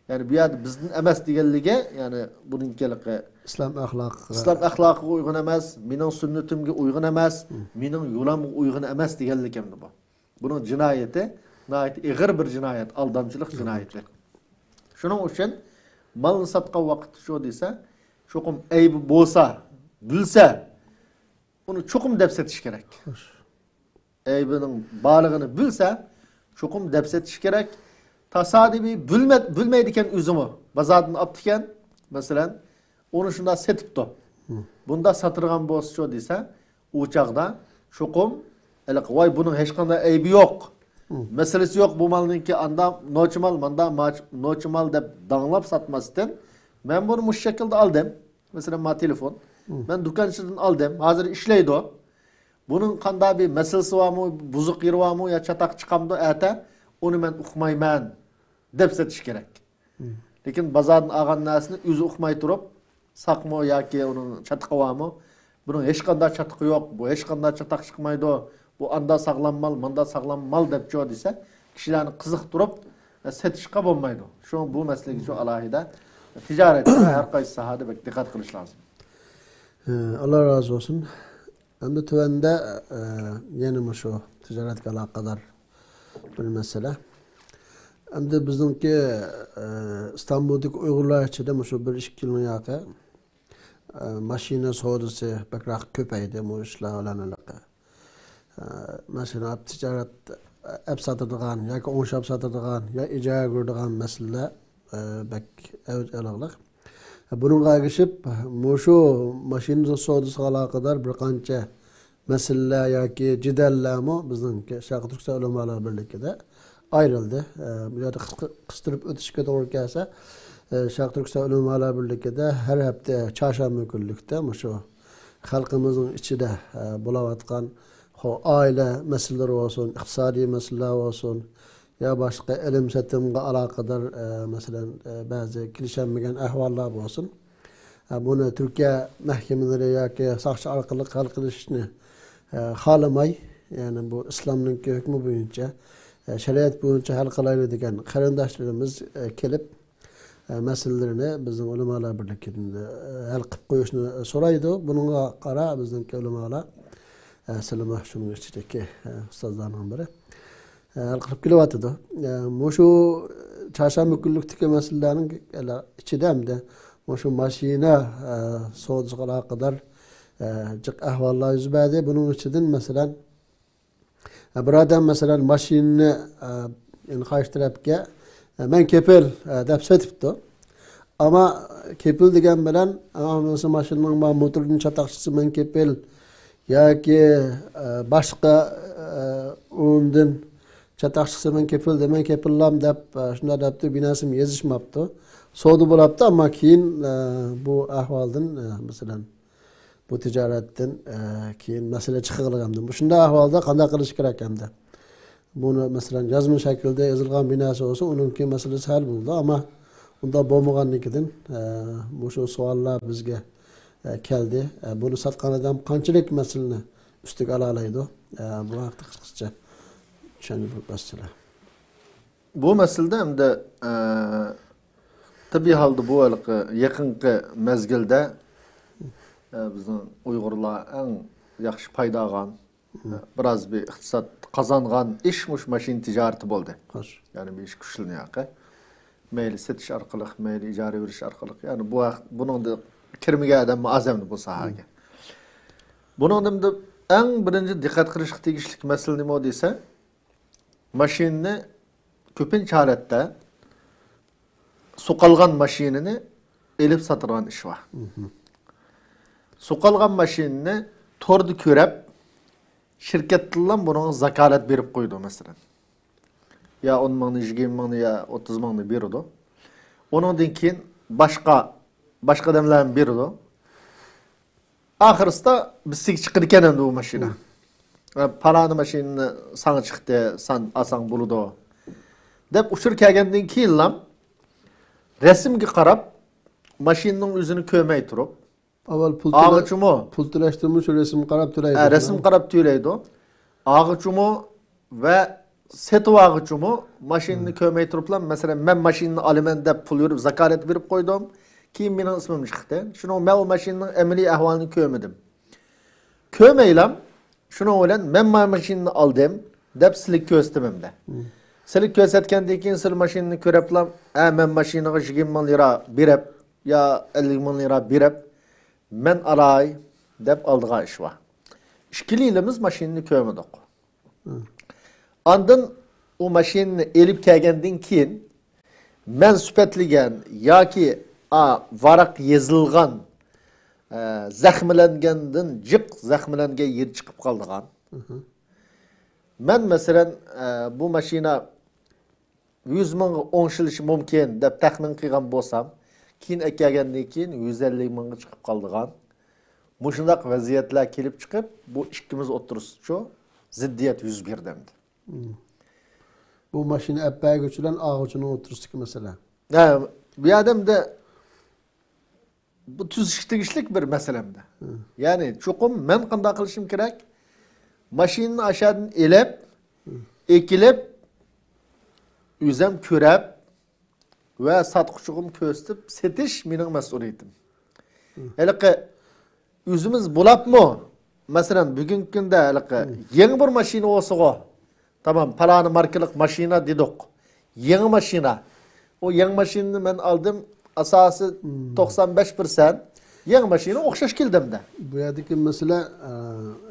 يەنى بۇ يەردە بىزدىن ئەمەس دېگەنلىكى، يەنى بۇنىڭكى ھېلىقى ئىسلام ئەخلاقىغا، ئىسلام ئەخلاقىغا ئۇيغۇن ئەمەس، مېنىڭ سۈننىتىمگە ئۇيغۇن ئەمەس، مېنىڭ يولۇمغا ئۇيغۇن ئەمەس دېگەنلىك ئەمدى بۇ. بۇنىڭ جىنايىتى ناھايىتى ئېغىر بىر جىنايەت، ئالدامچىلىق جىنايىتى. شۇنىڭ ئۈچۈن مالنى ساتقان ۋاقىتتا شۇ دېسە، چوقۇم ئەيىبى بولسا، بىلسە، ئۇنى چوقۇم دەپ سېتىش كېرەك. ئەيىبىنىڭ بارلىقىنى بىلسە، چوقۇم دەپ سېتىش كېرەك. تاسادىپىي بىلمە-، بىلمەيدىكەن ئۆزىمۇ. بازاردىن ئاپتىكەن، مەسىلەن، ئۇنى شۇنداق سېتىپتۇ. بۇنداق ساتىدىغان بولسىچۇ دېسە، ئۇ چاغدا چوقۇم، ھېلىقى، ۋاي، بۇنىڭ ھېچقانداق ئەيىبى يوق. مەسىلىسى يوق بۇ مالنىڭكى، ئاندا نوچى مال، ماندا ماچ-، نوچى مال دەپ داڭلاپ ساتماستىن، مەن بۇنى مۇشۇ شەكىلدە ئالدىم. مەسىلەن، ما تېلېفون. مەن دۇكانچىدىن ئالدىم، ھازىر ئىشلەيدۇ. بۇنىڭ قانداق بىر مەسىلىسى بارمۇ، بۇزۇق يېرى بارمۇ يا چاتاق چىقامدۇ ئەتە، ئۇنى مەن ئۇقمايمەن دەپ سېتىش كېرەك. لېكىن بازاردىن ئالغان نەرسىنى ئۆزى ئۇقماي تۇرۇپ، ساقمۇ ياكى ئۇنىڭ چاتىقى بارمۇ؟ بۇنىڭ ھېچقانداق چاتىقى يوق، بۇ ھېچقانداق چاتاق چىقمايدۇ، بۇ ئاندا ساغلام مال، ماندا ساغلام مال دەپچۇ دېسە، كىشىلەرنى قىزىقتۇرۇپ، ئە، سېتىشقا بولمايدۇ. شۇڭا بۇ مەسىلىگە شۇ ئالاھىدە تىجارەتتە ھەر قايسى ساھەدە بەك دىققەت قىلىش لازىم. ئە، ئاللا رازى بولسۇن. ئەمدى تۆۋەندە، ئە، يەنە مۇشۇ تىجارەتكە ئالاقىدار بىر مەسىلە. ئەمدى بىزنىڭكى، ئە، ئىستانبۇلدىكى ئۇيغۇرلار ئىچىدە مۇشۇ بىر ئىككى يىلنىڭ ياقى، ئە، ماشىنا سودىسى بەكرەك كۆپەيدى، مۇشۇ ئىشلار بىلەن ھېلىقى. ئە، ماشىنا ئەپ تىجارەت، ئەپ ساتىدىغان ياكى ئوڭشاپ ساتىدىغان يا ئىجارىگە بېرىدىغان مەسىلىلەر، ئە، بەك ئەۋج ئېلىقلىق. بۇنىڭغا ئەگىشىپ، مۇشۇ ماشىنا سودىسىغا ئالاقىدار بىر قانچە مەسىلىلەر ياكى جېدەللەرمۇ بىزنىڭ شەرقىي تۈركىستان ئۆلىمالار بىرلىكىدە ئايرىلدى. ئە، بۇ يەردە قىسقا-، قىستۇرۇپ ئۆتۈشكە توغرا كەلسە، ئە، شەرقىي تۈركىستان ئۆلىمالار بىرلىكىدە ھەر ھەپتە چارشەنبە كۈنلۈكتە مۇشۇ خەلقىمىزنىڭ ئىچىدە، ئە، بولۇۋاتقان، خو، ئائىلە مەسىلىلىرى بولسۇن، ئىقتىسادىي مەسىلىلەر بولسۇن، يا باشقا ئېلىم سېتىمغا ئالاقىدار، ئە، مەسىلەن، ئە، بەزى كېلىشەلمىگەن ئەھۋاللار بولسۇن. ئە، بۇنى تۈركىيە مەھكىمىلىرى ياكى ساقچى ئارقىلىق ھەل قىلىشنى، ئە، خالىماي، يەنى بۇ ئىسلامنىڭكى ھۆكمى بويىچە، ئە، شەرىئەت بويىچە ھەل قىلايلى دېگەن قېرىنداشلىرىمىز، ئە، كېلىپ، ئە، مەسىلىلىرىنى بىزنىڭ ئۆلىمالار بىرلىكىدىن، ئە، ھەل قىلىپ قويۇشنى سورايدۇ. بۇنىڭغا قارا بىزنىڭكى ئۆلىمالار، ئە، سىلىمۇ شۇنىڭ ئىچىدىكى، ئە، ئۇستازلارنىڭ بىرى، ئە، ھەل قىلىپ كېلىۋاتىدۇ. ئە، مۇشۇ چارشەنبە كۈنلۈكتىكى مەسىلىلەرنىڭ ئىچىدە ئەمدى مۇشۇ ماشىنا، ئە، سودىسىغا ئالاقىدار، ئە، جىق ئەھۋاللار يۈز بەردى. بۇنىڭ ئىچىدىن، مەسىلەن، ئە، بىر ئادەم، مەسىلەن، ماشىنىنى، ئە، يەنى قارشى تەرەپكە، ئە، «مەن كېپىل»، ئە، دەپ سېتىپتۇ. ئەمما كېپىل دېگەن بىلەن، ئە، مەسىلەن، ماشىنىنىڭ ما-، موتورىنىڭ چاتاقچىسى «مەن كېپىل» ياكى، ئە، باشقا، ئە، ئۇنىڭدىن چاتاق چىقسا مەن كېپىل دېمەي، كېپىللام دەپ، ئە، شۇنداق دەپتۇ، بىناسىمۇ يېزىشماپتۇ. سودا بولاپتۇ، ئەمما كېيىن، ئە، بۇ ئەھۋالدىن، ئە، مەسىلەن، بۇ تىجارەتتىن، ئە، كېيىن مەسىلە چىقىۋالغان ئەمدى. مۇشۇنداق ئەھۋالدا قانداق قىلىش كېرەك ئەمدى؟ بۇنى، مەسىلەن، يازما شەكىلدە يېزىلغان بىناسى بولسا، ئۇنىڭكى مەسىلىسى ھەل بولىدۇ. ئەمما ئۇنداق بولمىغاندىكىن، ئە، مۇشۇ سوئاللار بىزگە، ئە، كەلدى. ئە، بۇنى ساتقان ئادەم قانچىلىك مەسىلىنى ئۈستىگە ئالالايدۇ؟ ئە، بۇ ھەقتە قىسقىچە چۈشەندۈرۈپ ئۆتسىلە. بۇ مەسىلىدە ئەمدى، ئە، تەبىئىي ھالدا بۇ ھېلىقى يېقىنقى مەزگىلدە، ئە، بىزنىڭ ئۇيغۇرلار ئەڭ ياخشى پايدا ئالغان، بىراز بىر ئىقتىساد قازانغان ئىش مۇشۇ ماشىنا تىجارىتى بولدى. خوش. يەنى بۇ ئىش كۈچلىنىۋاتىدۇ. مەيلى سېتىش ئارقىلىق، مەيلى ئىجارە بېرىش ئارقىلىق. يەنى بۇ ھەق-، بۇنىڭدا كىرمىگەن ئادەم ئاز ئەمدى بۇ ساھەگە. بۇنىڭدا ئەڭ بىرىنچى دىققەت قىلىشقا تېگىشلىك مەسىلە نېمە دېسە، ماشىنىنى كۆپىنچە ھالەتتە سوقالغان ماشىنىنى ئېلىپ ساتىدىغان ئىش بار. سوقالغان ماشىنىنى توردا كۆرۈپ، شىركەتتىنلا بۇنىڭغا زاكالەت بېرىپ قويىدۇ، مەسىلەن. يا ئون مىڭنى، يىگىرمە مىڭنى، يا ئوتتۇز مىڭنى بېرىدۇ. ئۇنىڭدىن كېيىن باشقا، باشقا ئادەملەرمۇ بېرىدۇ. ئاخىرسىدا بىسىگە چىقىدىكەن ئەمدى بۇ ماشىنا. ھە، پالانى ماشىنا ساڭا چىقتى، سەن ئالساڭ بولىدۇ، دەپ ئۇچۇر كەلگەندىن كېيىنلا رەسىمگە قاراپ، ماشىنىنىڭ ئۆزىنى كۆرمەي تۇرۇپ، ئاۋۋال پۇل تۆلە-، ئاغىچىمۇ، پۇل تۆلەشتىنمۇ شۇ رەسىمگە قاراپ تۆلەيدۇ. ھە، رەسىمگە قاراپ تۆلەيدۇ. ئاغىچىمۇ ۋە سېتىۋالغۇچىمۇ ماشىنىنى كۆرمەي تۇرۇپلا، مەسىلەن، مەن ماشىنىنى ئالىمەن دەپ پۇل بېرىپ، زاكالەت بېرىپ قويدۇم. كېيىن مېنىڭ ئىسمىم چىقتى. شۇنىڭ، مەن ئۇ ماشىنىنىڭ ئەمەلىي ئەھۋالىنى كۆرمىدىم. كۆرمەيلا، شۇنىڭ بىلەن مەن مانا ماشىنىنى ئالدىم دەپ سىلىگە كۆرسىتىمەن-دە. سىلىگە كۆرسەتكەندىن كېيىن سىلى ماشىنىنى كۆرۈپلا، ھە، مەن ماشىنىغا يىگىرمە مىڭ لىرا بېرىپ، يا ئەللىك مىڭ لىرا بېرىپ، مەن ئالاي دەپ ئالىدىغان ئىش بار. ئىككىلىمىز ماشىنىنى كۆرمىدۇق. ئاندىن ئۇ ماشىنىنى ئېلىپ كەلگەندىن كېيىن، مەن سۈپەتلىگەن ياكى، ئا، ۋاراق يېزىلغان، ئە، زەخىملەنگەندىن جىق زەخىملەنگەن يېرى چىقىپ قالىدىغان. مەن، مەسىلەن، ئە، بۇ ماشىنا يۈز مىڭغا ئوڭشىلىشى مۇمكىن دەپ تەخمىن قىلغان بولسام، كېيىن ئەكەلگەندىن كېيىن يۈز ئەللىك مىڭغا چىقىپ قالىدىغان مۇشۇنداق ۋەزىيەتلەر كېلىپ چىقىپ، بۇ ئىككىمىز ئوتتۇرىسىچۇ زىددىيەت يۈز بېرىدۇ ئەمدى. بۇ ماشىنا ئەپ بەرگۈچى بىلەن ئالغۇچىنىڭ ئوتتۇرىسىدىكى مەسىلە. ھە، بۇ يەردە ئەمدى بۇ تۈزىتىشكە تېگىشلىك بىر مەسىلە ئەمدى. يەنى چوقۇم مەن قانداق قىلىشىم كېرەك؟ ماشىنىنى ئاشادىن ئېلىپ، ئېكىلىپ، ئۆزەم كۆرەپ، ۋە ساتقۇچىغىمۇ كۆرسىتىپ سېتىش مېنىڭ مەسئۇلىيىتىم. ھېلىقى ئۆزىمىز بولاپمۇ، مەسىلەن، بۈگۈنكى كۈندە ھېلىقى يېڭى بىر ماشىنا بولسىغۇ، تامام، پالانى ماركىلىق ماشىنا دېدۇق. يېڭى ماشىنا. ئۇ يېڭى ماشىنىنى مەن ئالدىم، ئاساسى توقسان بەش پىرسەنت يېڭى ماشىنا ئوخشاش كېلىدۇ-دە. بۇ يەردىكى مەسىلە، ئە،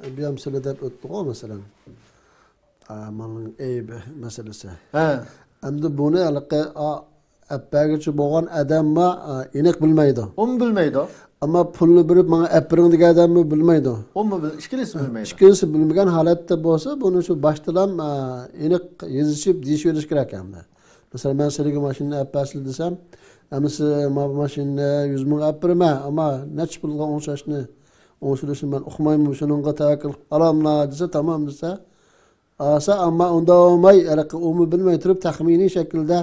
ئەبيام سىلە دەپ ئۆتتىغۇ، مەسىلەن. ئە، مالنىڭ ئەيىبى مەسىلىسى. ھە. ئەمدى بۇنى ھېلىقى، ئا، ئەپ بەرگۈچى بولغان ئادەممۇ، ئا، ئېنىق بىلمەيدۇ. ئۇمۇ بىلمەيدۇ. ئەمما پۇلنى بېرىپ، ماڭا ئەپ بېرىڭ دېگەن ئادەممۇ بىلمەيدۇ. ئۇمۇ بىل-، ئىككىلىسى بىلمەيدۇ. ئىككىلىسى بىلمىگەن ھالەتتە بولسا، بۇنى شۇ باشتىلا، ئا، ئېنىق يېزىشىپ، دېيىشىۋېلىش كېرەك ئەمدى. مەسىلەن، مەن سىلىگە ماشىنىنى ئەپ بەرسىلە دېسەم، ئەمىسە ما-، ماشىنىنى يۈز مىڭغا ئەپ بېرىمەن، ئەمما نەچچە پۇلغا ئوڭشاشنى، ئوڭشىلىشىنى مەن ئۇقمايمەن، شۇنىڭغا تەۋەككۈل قىلىپ ئالاملا دېسە، تامام دېسە، ئاسا، ئەمما ئۇنداق بولماي، ھېلىقى ئۇمۇ بىلمەي تۇرۇپ، تەخمىنىي شەكىلدە،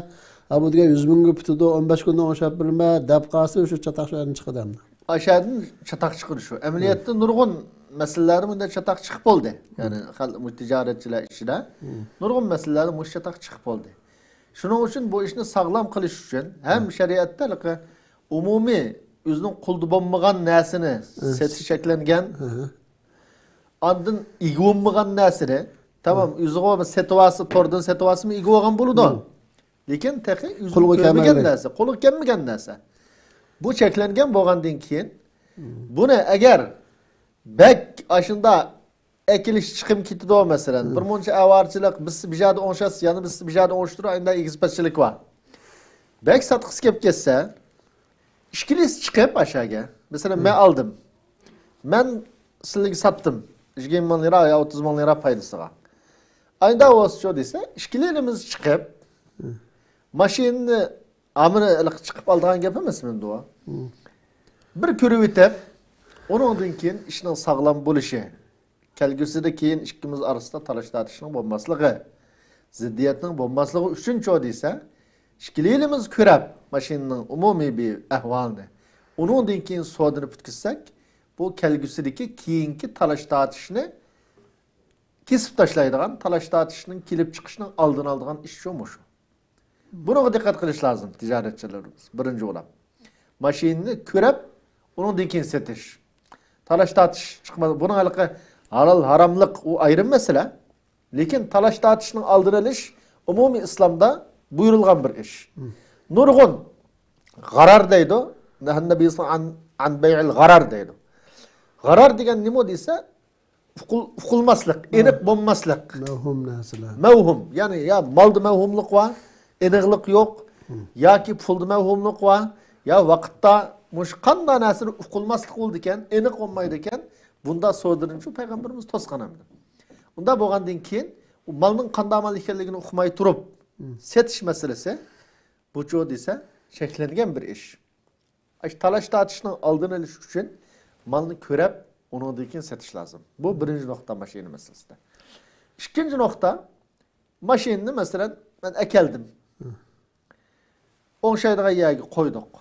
ھە، بۇ دېگەن يۈز مىڭغا پۈتىدۇ، ئون بەش كۈندە ئوڭشاپ بېرىمەن دەپ قالسا، شۇ چاتاق شۇ يەردىن چىقىدۇ ئەمدى. ئاشۇ يەردىن چاتاق چىقىدۇ شۇ. ئەمەلىيەتتە نۇرغۇن مەسىلىلەردە بۇنداق چاتاق چىقىپ بولدى. يەنى خەلق، مۇشۇ تىجارەتچىلەر ئىچىدە نۇرغۇن مەسىلىلەردە مۇشۇ چاتاق چىقىپ بولدى. شۇنىڭ ئۈچۈن بۇ ئىشنى ساغلام قىلىش ئۈچۈن ھەم شەرىئەتتە ھېلىقى ئومۇمىي ئۆزىنىڭ قولىدا بولمىغان نەرسىنى سېتىش چەكلەنگەن. ئاندىن ئىگە بولمىغان نەرسىنى، تامام، ئۆزىغۇ سېتىۋالسا، توردىن سېتىۋالسىمۇ ئىگە بولغان بولىدۇ. لېكىن تېخى ئۆزىنىڭ قولىغا كۆرمىگەن كەلمىگەن نەرسە، قولىغا كەلمىگەن نەرسە. بۇ چەكلەنگەن بولغاندىن كېيىن، بۇنى ئەگەر بەك ئاشۇنداق ئەكېلىش چىقىم كېتىدۇ، مەسىلەن، بىر مۇنچە ئاۋارىچىلىق، بىرسى بىر جايدا ئوڭشاتسا، يەنە بىرسى بىر جايدا ئوڭشىتىدۇ، ئاندىن ئېگىز-پەسچىلىك بار. بەك ساتقۇسى كېلىپ كەتسە، ئىككىلىسى چىقىپ ئاشۇ يەرگە، مەسىلەن، مەن ئالدىم، مەن سىلىگە ساتتىم، يىگىرمە مىڭ لىرا يا ئوتتۇز مىڭ لىرا پايدىسىغا. ئايدا بولسىچۇ دېسە، ئىككىلىمىز چىقىپ، ماشىنىنى ئامىنى چىقىپ ئالىدىغان گەپ ئەمەس مەندە. بىر كۆرۈۋېتىپ، ئۇنىڭدىن كېيىن ئىشنىڭ ساغلام بولۇشى، كەلگۈسىدە كېيىن ئىككىمىز ئارىسىدا تالاش-تارتىشنىڭ بولماسلىقى، زىددىيەتنىڭ بولماسلىقى ئۈچۈنچۇ دېسە، ئىككىلىمىز كۆرەپ ماشىنىنىڭ ئومۇمىي بىر ئەھۋالىنى، ئۇنىڭدىن كېيىن سودىنى پۈتكۈزسەك، بۇ كەلگۈسىدىكى كېيىنكى تالاش-تارتىشنى كېسىپ تاشلايدىغان، تالاش-تارتىشنىڭ كېلىپ چىقىشىنىڭ ئالدىنى ئالىدىغان ئىش شۇ مۇشۇ. بۇنىڭغا دىققەت قىلىش لازىم تىجارەتچىلىرىمىز، بىرىنچى بولۇپ. ماشىنىنى كۆرۈپ، ئۇنىڭدىن كېيىن سېتىش. تالاش-تارتىش چىقماس. بۇنىڭ ھېلىقى ھالال-ھاراملىق، ئۇ ئايرىم مەسىلە. لېكىن تالاش-تارتىشنىڭ ئالدىنى ئېلىش ئومۇمىي ئىسلامدا بۇيرۇلغان بىر ئىش. نۇرغۇن غارار دەيدۇ. نەھەن نەبىي سەللەللاھۇ ئەلەيھى ۋەسەللەم ئەن بەيئىل غارار دەيدۇ. غارار دېگەن نېمە دېسە، ئۇقۇل-، ئۇقۇلماسلىق، ئېنىق بولماسلىق. مەۋھۇم نەرسىلەر. مەۋھۇم، يەنى يا مالدا مەۋھۇملۇق بار، ئېنىقلىق يوق، ياكى پۇلدا مەۋھۇملۇق بار، يا ۋاقىتتا مۇشۇ قانداق نەرسىنى ئۇقۇلماسلىق بولىدىكەن، ئېنىق بولمايدىكەن، بۇندا سودىنىچۇ پەيغەمبىرىمىز توسقان ئەمدى. ئۇنداق بولغاندىن كېيىن، ئۇ مالنىڭ قانداق مال ئىكەنلىكىنى ئۇقماي تۇرۇپ، سېتىش مەسىلىسى، بۇچۇ دېسە، چەكلەنگەن بىر ئىش. ئاشۇ تالاش-تارتىشنىڭ ئالدىنى ئېلىش ئۈچۈن مالنى كۆرەپ، ئۇنىڭدىن كېيىن سېتىش لازىم. بۇ بىرىنچى نۇقتا ماشىنا مەسىلىسىدە. ئىككىنچى نۇقتا، ماشىنىنى، مەسىلەن، مەن ئەكەلدىم. ئوڭشايدىغان يەرگە قويدۇق.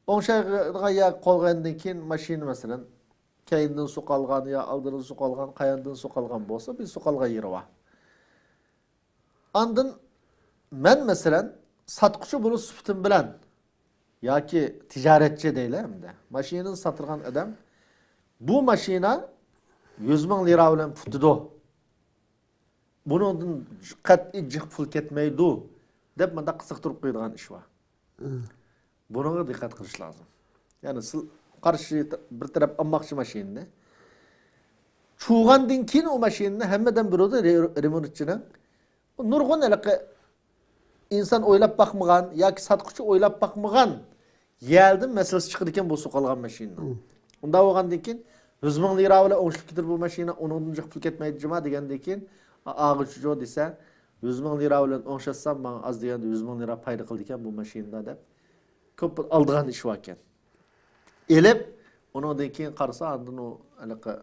ئوڭشايدىغان يەرگە قويغاندىن كېيىن ماشىنا، مەسىلەن، كەينىدىن سوقالغان يا ئالدىدىن سوقالغان، قاياندىن سوقالغان بولسا، بىر سوقالغان يېرى بار. ئاندىن مەن، مەسىلەن، ساتقۇچى بولۇش سۈپىتىم بىلەن ياكى تىجارەتچى دەيلى ئەمدى، ماشىنىنى ساتىدىغان ئادەم، بۇ ماشىنا يۈز مىڭ لىرا بىلەن پۈتىدۇ، بۇنىڭدىن قەتئىي جىق پۇل كەتمەيدۇ، دەپ مۇنداق قىزىقتۇرۇپ قويىدىغان ئىش بار. بۇنىڭغا دىققەت قىلىش لازىم. يەنى سىل-، قارشى ت-، بىر تەرەپ ئالماقچى ماشىنىنى. چۇۋغاندىن كېيىن ئۇ ماشىنىنى ھەممىدىن بىلىدۇ، رې-، رېمونتچىنىڭ. نۇرغۇن ھېلىقى ئىنسان ئويلاپ باقمىغان ياكى ساتقۇچى ئويلاپ باقمىغان يەردىن مەسىلىسى چىقىدىكەن بۇ سوقالغان ماشىنىنىڭ. ئۇنداق بولغاندىن كېيىن، يۈز مىڭ لىرا بىلەن ئوڭشىلىپ كېتىدۇ بۇ ماشىنا، ئۇنىڭدىن جىق پۇل كەتمەيدۇ جۇما دېگەندىن كېيىن، ئا-، ئاغۇچىچۇ دېسە، يۈز مىڭ لىرا بىلەن ئوڭشاتسام، ماڭا ئاز دېگەندە يۈز مىڭ لىرا پايدا قىلىدىكەن بۇ ماشىنىدا دەپ، كۆپ ئالىدىغان ئىش باركەن. ئېلىپ، ئۇنىڭدىن كېيىن قارىسا، ئاندىن ئۇ ھېلىقى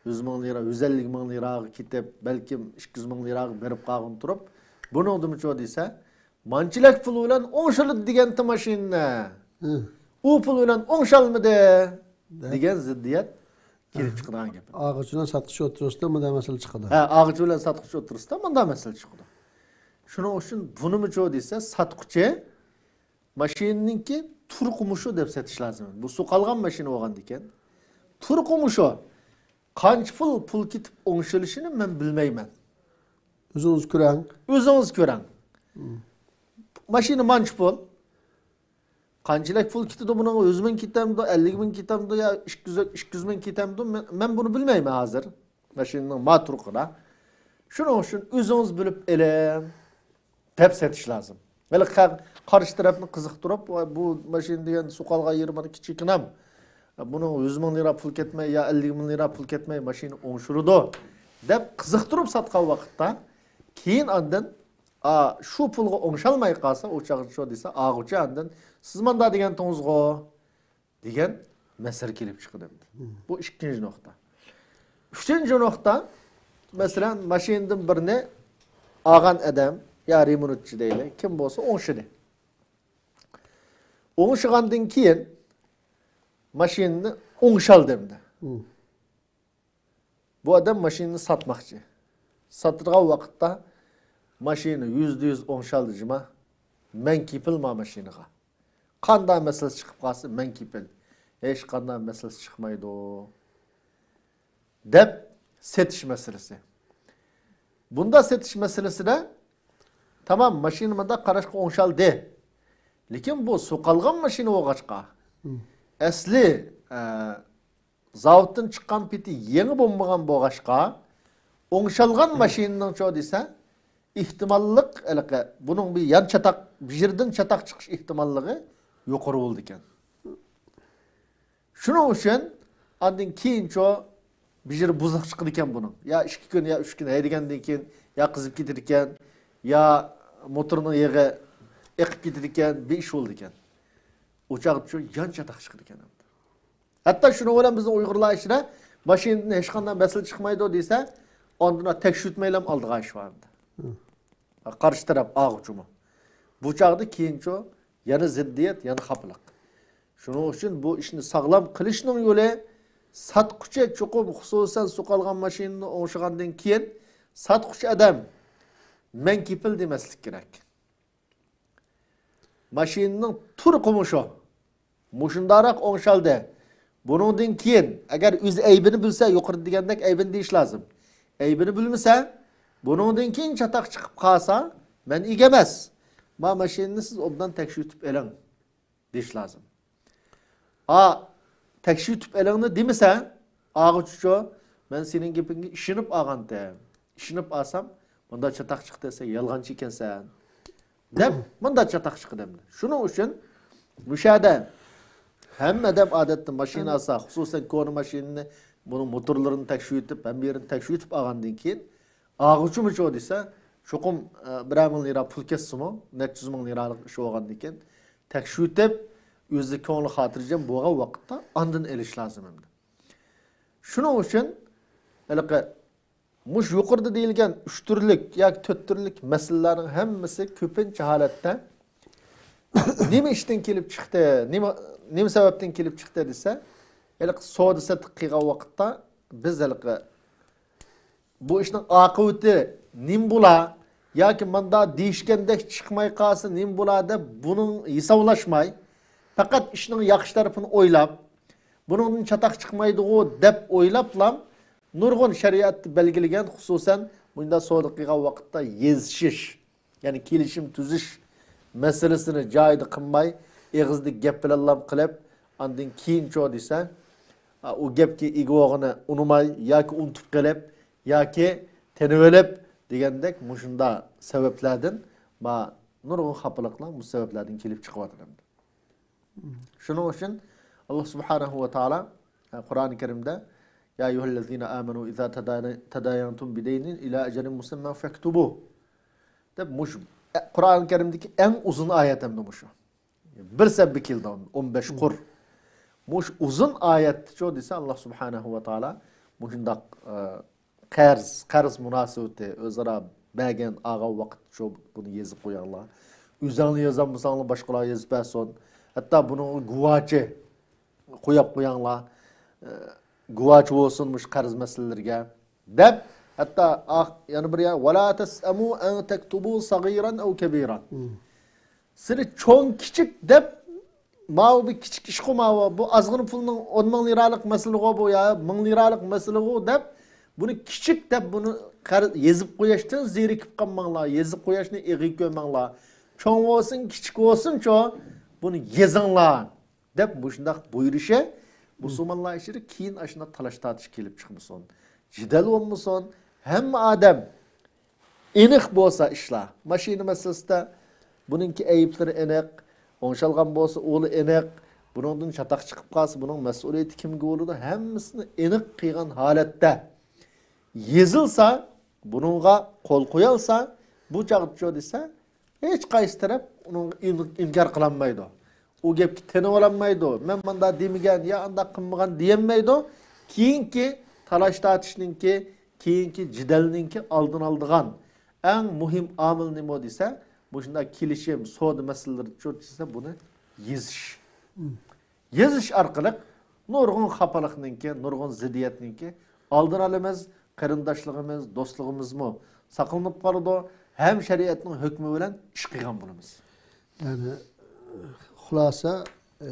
يۈز مىڭ لىرا، يۈز ئەللىك مىڭ لىراغا كېتىپ، بەلكىم ئىككى يۈز مىڭ لىراغا بېرىپ قالغىنى تۇرۇپ، بۇنىڭدىمۇچۇ دېسە، مانچىلەك پۇل بىلەن ئوڭشىلىدۇ دېگەنتى ماشىنىنى. ئۇ پۇل بىلەن ئوڭشالمىدى دېگەن زىددىيەت كېلىپ چىقىدىغان گەپ. ئاغۇچى بىلەن ساتقۇچى ئوتتۇرىسىدا مۇنداق مەسىلە چىقىدۇ. ھە، ئاغۇچى بىلەن ساتقۇچى ئوتتۇرىسىدا مۇنداق مەسىلە چىقىدۇ. شۇنىڭ ئۈچۈن بۇنىمۇچۇ دېسە، ساتقۇچى ماشىنىنىڭكى تۇرقى مۇشۇ دەپ سېتىش لازىم. بۇ سوقالغان ماشىنا بولغاندىكەن، تۇرقى مۇشۇ. قانچە پۇل، پۇل كېتىپ ئوڭشىلىشىنى مەن بىلمەيمەن. ئۆزىڭىز كۆرەڭ. ئۆزىڭىز كۆرەڭ. ماشىنا مانچە پۇل. قانچىلىك پۇل كېتىدۇ بۇنىڭ؟ يۈز مىڭ كېتەمدۇ، ئەللىك مىڭ كېتەمدۇ يا ئىككى يۈز، ئىككى يۈز مىڭ كېتەمدۇ؟ مەن، مەن بۇنى بىلمەيمەن ھازىر. ماشىنىنىڭ ما تۇرقىدا. شۇنىڭ ئۈچۈن ئۆزىڭىز بىلىپ ئېلىڭ، دەپ سېتىش لازىم. ھېلى قا-، قارشى تەرەپنى قىزىقتۇرۇپ، «ۋاي، بۇ ماشىنا دېگەن سوقالغان يېرى مانا كىچىككىنەم. بۇنىڭ يۈز مىڭ لىرا پۇل كەتمەي يا ئەللىك مىڭ لىرا پۇل كەتمەي ماشىنا ئوڭشىلىدۇ» دەپ قىزىقتۇرۇپ ساتقان ۋاقىتتا، كېيىن ئاندىن، ئا، شۇ پۇلغا ئوڭشالماي قالسا، ئۇ چاغدا شۇ دېسە، ئاغۇچى ئاندىن، «سىز ماندا دېگەنتىڭىزغۇ؟» دېگەن مەسىلە كېلىپ چىقىدۇ ئەمدى. بۇ ئىككىنچى نۇقتا. ئۈچىنچى نۇقتا، مەسىلەن، ماشىنىدىن بىرنى ئالغان ئادەم يا رېمونتچى دەيلى، كىم بولسا ئوڭشىدى. ئوڭشىغاندىن كېيىن ماشىنىنى ئوڭشالدى ئەمدى. بۇ ئادەم ماشىنىنى ساتماقچى. ساتىدىغان ۋاقىتتا ماشىنا يۈزدە يۈز ئوڭشالدى جۇما. مەن كېپىل ما ماشىنىغا. قانداق مەسىلىسى چىقىپ قالسا، مەن كېپىل. ھېچقانداق مەسىلىسى چىقمايدۇ. دەپ سېتىش مەسىلىسى. بۇنداق سېتىش مەسىلىسىدە، تامام، ماشىنا مۇنداق قاراشقا ئوڭشالدى. لېكىن بۇ سوقالغان ماشىنا بولغاچقا، ئەسلى، ئە، زاۋۇتتىن چىققان پېتى يېڭى بولمىغان بولغاچقا، ئوڭشالغان ماشىنىنىڭچۇ دېسە، ئېھتىماللىق، ھېلىقى، بۇنىڭ بىر يان چاتاق، بىر يېرىدىن چاتاق چىقىش ئېھتىماللىقى يۇقىرى بولىدىكەن. شۇنىڭ ئۈچۈن ئاندىن كېيىنچۇ بېجىرى بۇزۇق چىقىدىكەن بۇنىڭ. يا ئىككى كۈن، يا ئۈچ كۈن ھەيدىگەندىن كېيىن يا قىزىپ كېتىدىكەن، يا موتورنىڭ يېغى ئېقىپ كېتىدىكەن، بىر ئىش بولىدىكەن. ئۇ چاغدا شۇ يان چاتاق چىقىدىكەن. ھەتتا شۇنىڭ بىلەن بىزنىڭ ئۇيغۇرلار ئىچىدە ماشىنىدىن ھېچقانداق مەسىلە چىقمايدۇ دېسە، ئاندىن تەكشۈرتمەيلا ئالىدىغان ئىش بار ئەمدى. قارشى تەرەپ ئاغۇچىمۇ. بۇ چاغدا كېيىنچۇ يەنە زىددىيەت، يەنە خاپىلىق. شۇنىڭ ئۈچۈن بۇ ئىشنى ساغلام قىلىشنىڭ يولى، ساتقۇچى چوقۇم، خۇسۇسەن سوقالغان ماشىنىنى ئوڭشىغاندىن كېيىن، ساتقۇچى ئادەم مەن كېپىل دېمەسلىك كېرەك. ماشىنىنىڭ تۇرقى مۇشۇ. مۇشۇنداقراق ئوڭشالدى. بۇنىڭدىن كېيىن، ئەگەر ئۆزى ئەيىبىنى بىلسە، يۇقىرىدا دېگەندەك ئەيىبىنى دېيىش لازىم. ئەيىبىنى بىلمىسە، بۇنىڭدىن كېيىن چاتاق چىقىپ قالسا، مەن ئىگە ئەمەس. ما ماشىنىنى سىز ئوبدان تەكشۈرتۈپ ئېلىڭ، دېيىش لازىم. ئا، تەكشۈرتۈپ ئېلىڭنى دېمىسە، ئاغۇچىچۇ، مەن سېنىڭ گېپىڭگە ئىشىنىپ ئالغانتىم. ئىشىنىپ ئالسام، مۇنداق چاتاق چىقتى دېسە، يالغانچى ئىكەنسەن، دەپ، مۇنداق چاتاق چىقىدۇ ئەمدى. شۇنىڭ ئۈچۈن مۇشۇ يەردە ھەممە ئادەم ئادەتتە ماشىنا ئالسا، خۇسۇسەن كونا ماشىنىنى، بۇنىڭ موتورلىرىنى تەكشۈرتۈپ، ھەممە يېرىنى تەكشۈرتۈپ ئالغاندىن كېيىن، ئاغۇچىمۇچۇ دېسە، چوقۇم، ئە، بىرەر مىڭ لىرا پۇل كەتسىمۇ، نەچچە يۈز مىڭ لىرالىق ئىش بولغاندىن كېيىن، تەكشۈرتۈپ، ئۆزى كۆڭلى خاتىرجەم بولغان ۋاقىتتا ئاندىن ئېلىش لازىم ئەمدى. شۇنىڭ ئۈچۈن ھېلىقى مۇشۇ يۇقىرىدا دېيىلگەن ئۈچ تۈرلۈك ياكى تۆت تۈرلۈك مەسىلىلەرنىڭ ھەممىسى كۆپىنچە ھالەتتە نېمە ئىشتىن كېلىپ چىقتى، نېمە، نېمە سەۋەبتىن كېلىپ چىقتى دېسە، ھېلىقى سودا سېتىق قىلغان ۋاقىتتا بىز ھېلىقى بۇ ئىشنىڭ ئاقىۋىتى نېمە بولا ياكى ماندا دېيىشكەندەك چىقماي قالسا نېمە بولا دەپ بۇنىڭ ھېسابلاشماي، پەقەت ئىشنىڭ ياخشى تەرىپىنى ئويلاپ، بۇنىڭدىن چاتاق چىقمايدىغۇ دەپ ئويلاپلا نۇرغۇن شەرىئەتتە بەلگىلىگەن، خۇسۇسەن مۇنداق سودا قىلغان ۋاقىتتا يېزىشىش، يەنى كېلىشىم تۈزۈش مەسىلىسىنى جايىدا قىلماي، ئېغىزدا گەپ بىلەنلا قىلىپ، ئاندىن كېيىنچۇ دېسە، ئۇ گەپكە ئىگە بولغىنى ئۇنىماي ياكى ئۇنتۇپ قېلىپ ياكى تېنىۋېلىپ دېگەندەك مۇشۇنداق سەۋەبلەردىن ما نۇرغۇن خاپىلىقلار مۇشۇ سەۋەبلەردىن كېلىپ چىقىۋاتىدۇ. شۇنىڭ ئۈچۈن ئاللا سۇبھانەھۇ ۋە تائالا، ئە، قۇرئان كەرىمدە، يا ئەييۇھەللەزىنە ئامەنۇ ئىزا تەدايەنتۇم بىدەينىن ئىلا ئەجەلىن مۇسەممەن فەكتۇبۇ، دەپ مۇشۇ، ئە، قۇرئان كەرىمدىكى ئەڭ ئۇزۇن ئايەت ئەمدى مۇشۇ. بىر سەپبە كېلىدۇ، ئون بەش قۇر. مۇشۇ ئۇزۇن ئايەتتىچۇ دېسە، ئاللا سۇبھانەھۇ ۋە تائالا مۇشۇنداق، ئە، قەرز، قەرز مۇناسىۋىتى، ئۆزئارا بەرگەن ئالغان ۋاقىتچۇ بۇنى يېزىپ قوياڭلار. ئۆزەڭلار يازالمىساڭلار باشقىلار يېزىپ بەرسۇن. ھەتتا بۇنىڭغا گۇۋاچى قويۇپ قوياڭلار. ئە، گۇۋاچى بولسۇن مۇشۇ قەرز مەسىلىلىرىگە. دەپ، ھەتتا ئاخ-، يەنە بىر يەر، ۋەلا تەسئەمۇ ئەن تەكتۇبۇ سەغىرەن ئەۋ كەبىرەن. سىلى چوڭ كىچىك دەپ، ماۋۇ بىر كىچىك ئىشقۇ ماۋۇ، بۇ ئازغىنە پۇلنىڭ ئون مىڭ لىرالىق مەسىلىغۇ بۇ يا مىڭ لىرالىق مەسىلىغۇ دەپ، بۇنى كىچىك دەپ بۇنى قەر-، يېزىپ قوياشتىن زېرىكىپ قالماڭلار، يېزىپ قوياشنى ئېغىر كۆرمەڭلار. چوڭ بولسۇن، كىچىك بولسۇنچۇ، بۇنى يېزىڭلار. دەپ مۇشۇنداق بۇيرۇشى مۇسۇلمانلار ئىچىدە كېيىن ئاشۇنداق تالاش تارتىش كېلىپ چىقمىسۇن. جېدەل بولمىسۇن. ھەممە ئادەم ئېنىق بولسا ئىشلار. ماشىنا مەسىلىسىدە بۇنىڭكى ئەيىبلىرى ئېنىق، ئوڭشالغان بولسا ئۇلى ئېنىق، بۇنىڭدىن چاتاق چىقىپ قالسا بۇنىڭ مەسئۇلىيىتى كىمگە بولىدۇ؟ ھەممىسىنى ئېنىق قىلغان ھالەتتە يېزىلسا، بۇنىڭغا قول قويالسا، بۇ چاغدىچۇ دېسە، ھېچ قايسى تەرەپ ئۇنىڭغا ئىن-، ئىنكار قىلالمايدۇ. ئۇ گەپكە تىنىۋالالمايدۇ. مەن مانداق دېمىگەن يا ئانداق قىلمىغان دېيەلمەيدۇ. كېيىنكى تالاش تارتىشنىڭكى، كېيىنكى جېدەلنىڭكى ئالدىنى ئالىدىغان ئەڭ مۇھىم ئامىل نېمە دېسە، مۇشۇنداق كېلىشىم، سودا مەسىلىلىرى چۆرتىسىدە بۇنى يېزىش. يېزىش ئارقىلىق نۇرغۇن خاپىلىقنىڭكى، نۇرغۇن زىددىيەتنىڭكى ئالدىنى ئالىمىز، قېرىنداشلىقىمىز، دوستلۇقىمىزمۇ ساقلىنىپ قالىدۇ، ھەم شەرىئەتنىڭ ھۆكمى بىلەن ئىش قىلغان بولىمىز. يەنى، خۇلاسە، ئە،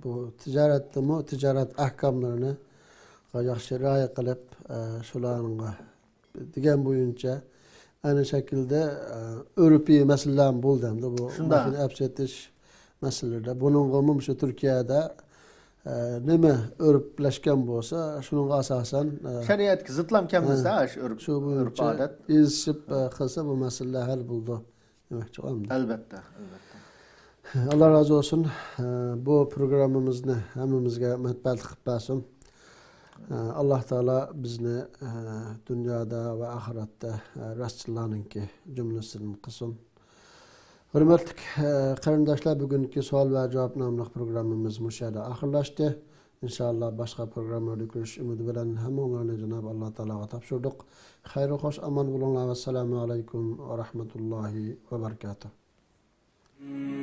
بۇ تىجارەتتىمۇ تىجارەت ئەھكاملىرىنى ياخشى رىئايە قىلىپ، ئە، شۇلارنىڭغا دېگەن بويىچە ئەنە شەكىلدە، ئە، ئۆرپىي مەسىلىلەرمۇ بولدى ئەمدى بۇ شۇنداق. ماشىنا ئەپ سېتىش مەسىلىلىرىدە. بۇنىڭغىمۇ مۇشۇ تۈركىيەدە، ئە، نېمە ئۆرپلەشكەن بولسا، شۇنىڭغا ئاساسەن، ئە، شەرىئەتكە زىتلام كەلمىسە، ھە، شۇ ئۆرپ، شۇ بويىچە ئۆرپ-ئادەت. يېزىشىپ، ئە، قىلسا بۇ مەسىلىلەر ھەل بولىدۇ دېمەكچى ئەمدى. ئەلۋەتتە، ئەلۋەتتە. ئاللا رازى بولسۇن. ئە، بۇ پروگراممىمىزنى ھەممىمىزگە مەنپەئەتلىك قىلىپ بەرسۇن. ئاللا تائالا بىزنى، ئە، دۇنيادا ۋە ئاخىرەتتە، ئە، راستچىللارنىڭكى جۈملىسىدىن قىلسۇن. ھۆرمەتلىك، ئە، قېرىنداشلار، بۈگۈنكى سوئال ۋە جاۋاب ناملىق پروگراممىمىز مۇشۇ يەردە ئاخىرلاشتى. ئىنشائاللا، باشقا پروگراممىلاردا كۆرۈشۈش ئۈمىدى بىلەن ھەممىڭلارنى جانابى ئاللا تائالاغا تاپشۇردۇق. خەيرى خوش ئامان بولۇڭلار. ۋەسسالامۇ ئەلەيكۇم ۋە رەھمەتۇللاھى ۋە بەرىكاتۇھ.